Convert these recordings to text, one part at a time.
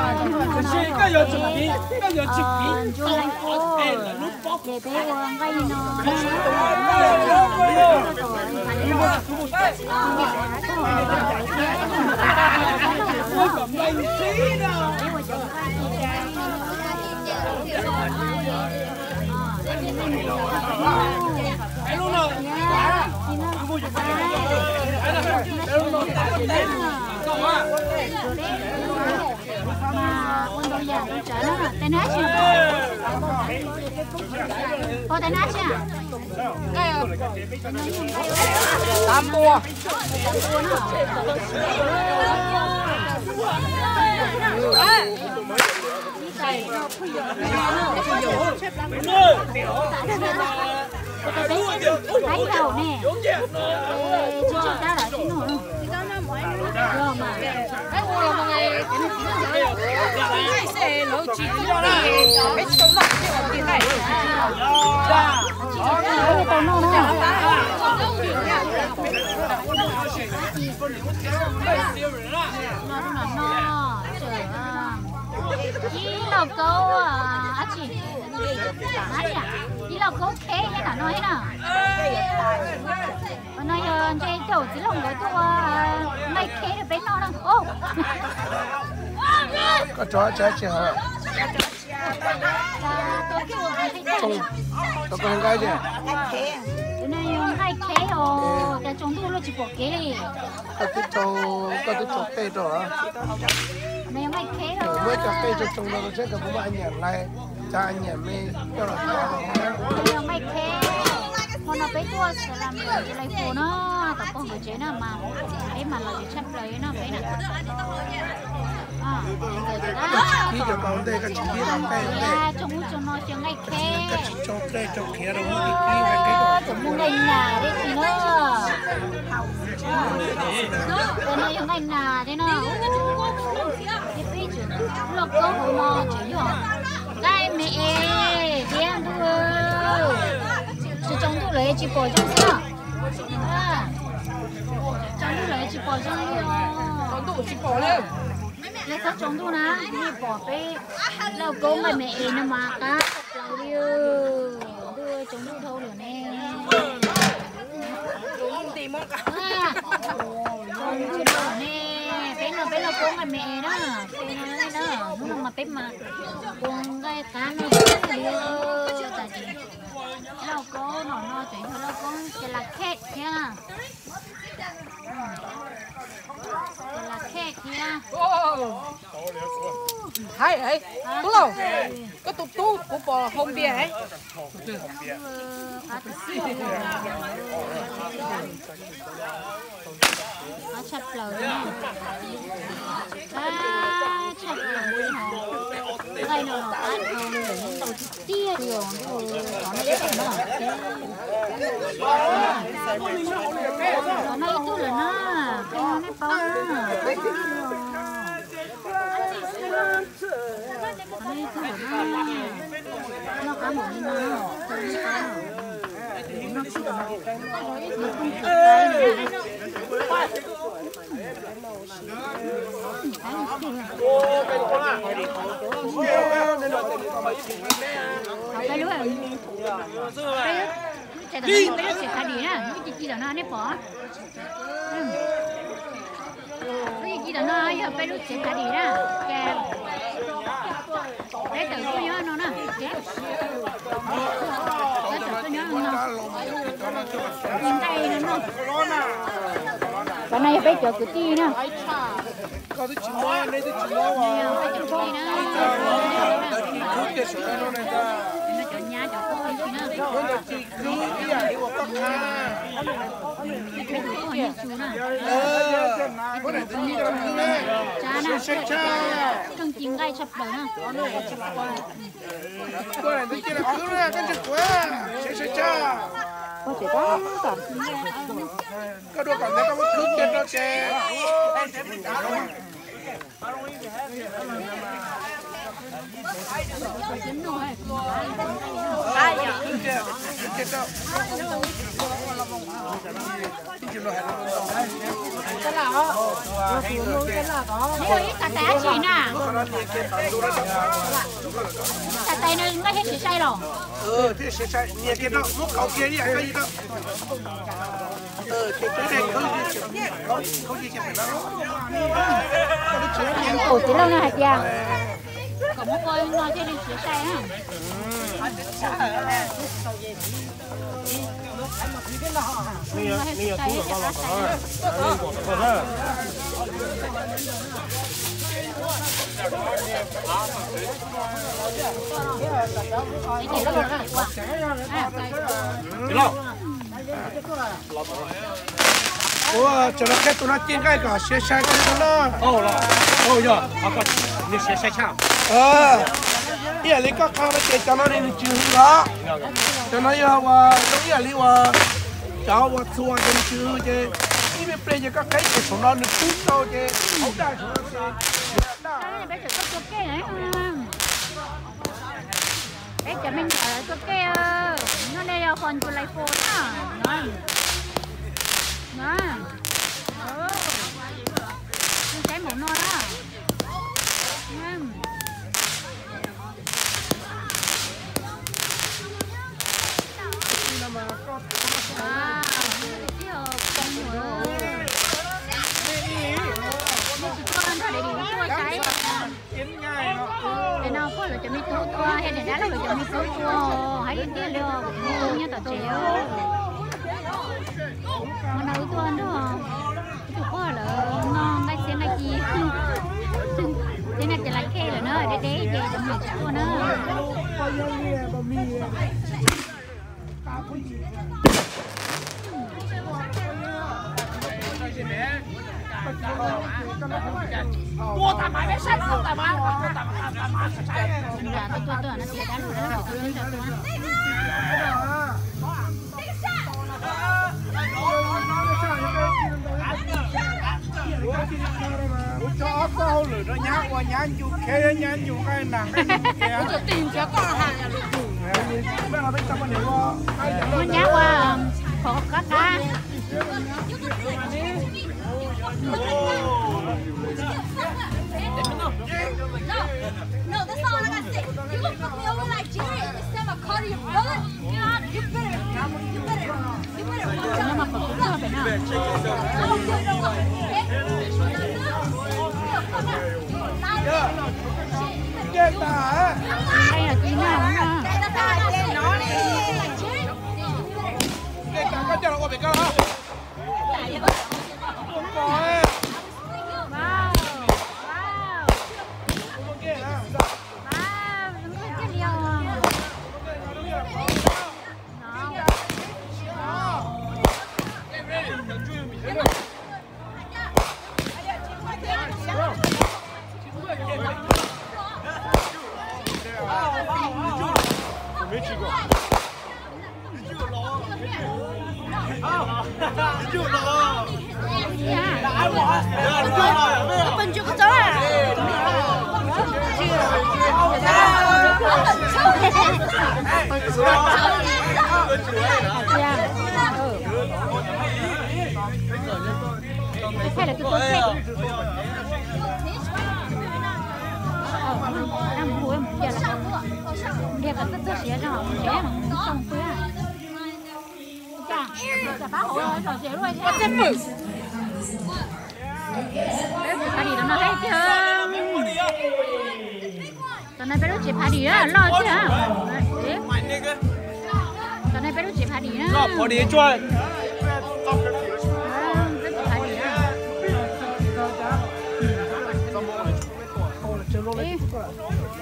Nyob zoo, nyob zoo, nyob zoo, ces peb ua nqaij no. Mas ua ntau yam li tsawv na, tais nab tsi? Ua tais nab tsi? Tav npua. Ib zaug ne, tsis tsawg tab lawm tsis nug. Ib lauj kaub, ab tsi, ib lauj kaub kheb nyob tom no thiab na. Qhov no yog ntshe caum txiv laug nkawd tuaj ua nqaij kheb rau peb noj na. Koj tso tsa tsis hov. Tau koj nqaij tiag. Tus no yog nqaij kheb os, cas tsaus ntuj luaj tsis pom kev li. Koj twb tsaus, koj twb tsaus tej rau. No yog nqaij kheb os. Muab cov tej tsaus tsaus rau saib kom puas muaj a nyiam lais, cas a nyiam me coj los. No yog nqaij kheb, hmo no peb tuaj xav las lais pus no, tom pog nkawd tsev na mas, peb mas lom zem tshaj plaws li no peb na. Koj tsis kib cov kaus ntej, koj tsis kib kaus ntej, tsaus ntuj tsaus no xyaw nqaij kheb, koj tsis tsaus tej tsaus khiav rau muab kib nqaij kheb. Tsaus ntuj nqaij nas deb tsis na. Tus no yog nqaij nas thiab no. Lauj kaub hauv no tseem yog nqaij me es thiab ntuj. Tsis tsaus ntuj lawm tsis pom zoo xwb. Tsaus ntuj lawm tsis pom zoo li os. Tsaus ntuj tsis pom li. Lawv txhob tsaus ntuj na, nej pom peb lauj kaub nqaij me es no mas qab tshaj plaws li. Ntuj, tsaus ntuj dhau lawm ne. Tsaus ntuj dhau lawm ne. Peb no peb lauj kaub nqaij me es na, peb no na, hnub no mas peb mas ua nqaij qab no li. Tas ces lauj kaub no no ces yog lauj kaub ces las khej thiab. Las khej thiab. Hais, tub lauj, koj tus tub kuv pom hau npias. Qab tshaj plaws li, qab tshaj plaws li hos. Nqaij no los qab dhau li lawm, ntau tiag tiag li os. Ntuj, tom no ib tug lawm na, qhia nej paub na. Tom no ib tug lawm na, noj qab npaum li no, qhia nej paub. Noj tsis tom no, noj tsis tom no. Peb lub, peb lub tsev tam no yog peb lub tsev khav dim na, lub ci ci tom no nej pom. Lub ci ci tom no yog peb lub tsev khav dim na, ces peb tawm tuaj nyob no na, peb tawm tuaj nyob no. Nqaij no no. Cov no yog peb cov kwv tij na. Koj twb tsis mob, neb twb tsis mob os. Khwb kiag saum no ne ntag. Koj ntawd tsis khwb ib yam li uas koj qha. Saib tshaj. Koj ntawd cia li khwb na, koj ntsia kuv, saib tshaj. Koj dua kom ntawd koj muab khwb kiag rau ces. Neb ua ib txhais tais dab tsi na? Txhais tais no neb thiaj siv sai los? Tus txiv lauj no hais tias kom muab ua no thiaj li siv sai na. Ua, tsam no qhia tus no ci nqaij kom siav sai koj li no na. Yog, nws siav sai tshaj. Ib yam li koj qhia no ces cov no nws tsis hwm los. Cov no yog uas zoo ib yam li uas cov uas txhuas ces nws tsis hwm ces ib me pliag ces koj qhia ces saum no nws twb tau ces hauv daj saum no ces nws daj. Peb cov me nyuam tuaj ke, hnub no yog foom July four na. No, saib mus no na. Tus tuaj nrog Daddy tuaj saib. Nim no puag lawv cov me tub tuaj, yog niam dab laug lawv cov me tub tuaj, hais tiag tiag li os, me tub nyob tom tsev. Nim no wb tuaj nrog ib tug pog lawv noj nqaij txiab nqaij ci, txiab nqaij ci las khej lawm na, deb deb ces cov me nyuam tsis tuaj na. Ua nyab ua qhov qab qab. No, that's all I gotta say. You can fuck me over like Jerry and this time I call your brother. You better, you better, you better watch out. Peb lub tsev party no loj tiag. Tam no peb lub tsev party na. Peb tsev party na.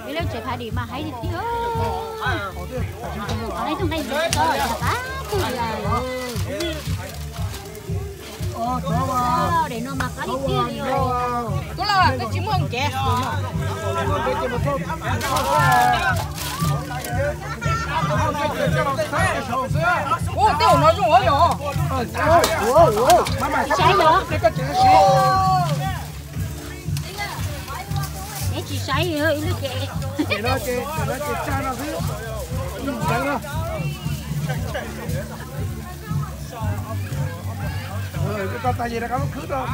Ib lub tsev party mas haib tiag tiag. Qhov ib tug nqaij ntsis tsis tau, pab tug li. Daim no mas qab li tiag li os. Tub Lauj, koj tsis muaj nkev. Ua tej zaum no zoo yog. Saib yog. Neb tsis saib ib lub ces. Ces no ces, ces no ces tsa no xwb. Ntxeev no. Koj tag ces rov qab lub khwb rau.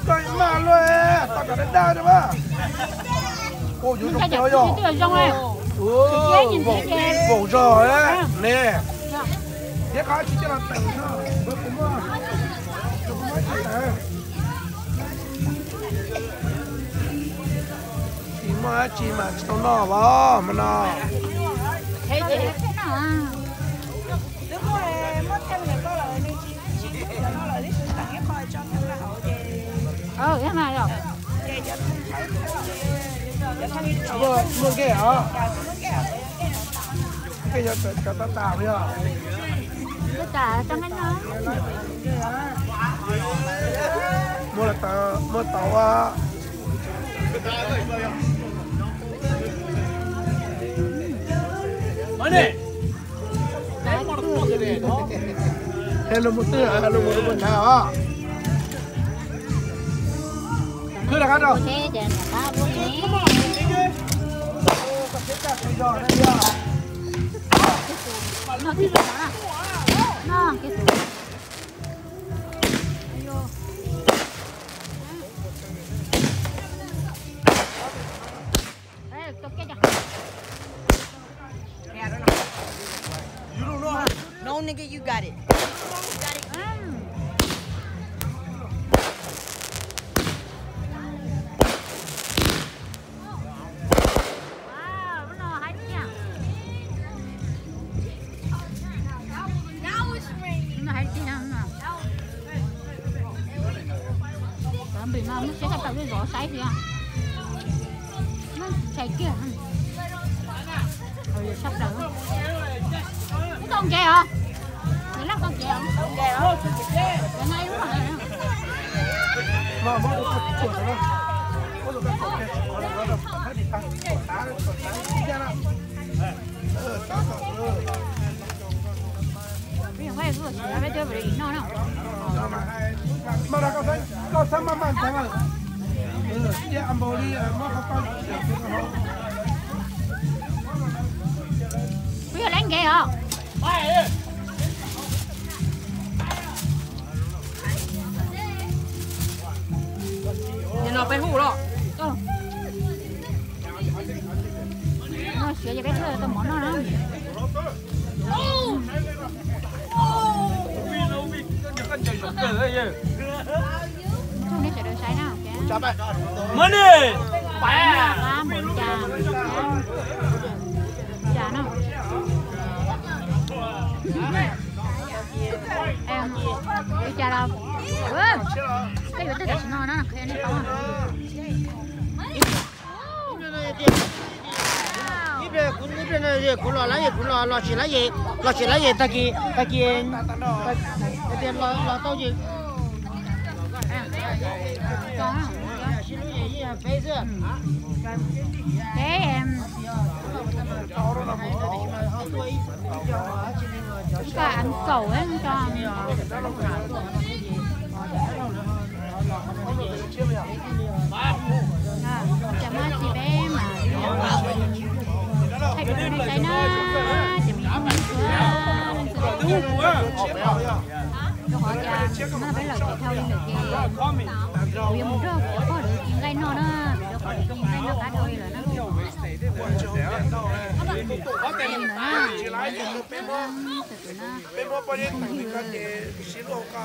Koj maj luaj, tau kom daj daj rau mas. Ua yuav zoo yog. Voom zog ne. Thiab qhov tsis coj los teem no, kuv muab, kuv muab tsis teem. Tsis muaj dab tsi mas tsis tau noj os, hmo no. Muaj nkej os. Nkej yog cov tau tas yog. Muaj tau, muaj tau. Luag mus twg, luag mus, luag mus nrad os. Khwb rov qab rau. No, nigga, you got it. Cov npim no muab siab tau tawm lub zov saib xwb. Ntshai kiag. Sab plaws. Ntau nkev os. Nws loj ntau nkev os. Cov no ib lub. Koj txhob maj maj ntxeev. Kuv yog lab nkev os. Ces no peb hu los. Siav ces peb thiaj tau mov noj na. Neb sawv daws saib na. Qab mus li cas, cas no. Ua cas los koj yuav twg tam sim no na, qhia nej paub. Kuv los lab, kuv los tsis lab, los tsis lab tag kis, tag kis los tau. Ib co am kaum, cas muaj tsis peb mas thaij rau nej saib na, ces me tub me ntxhua, rau qhov tias no peb lawm ces dhau li lawm ces kuv yuav mus nrog kuv pog lawv ci nqaij noj na, vim rau qhov lawv ci nqaij noj qab dhau li lawm na. Li ntawd na, peb muab poj yeb teem li ko ces sib luag ko.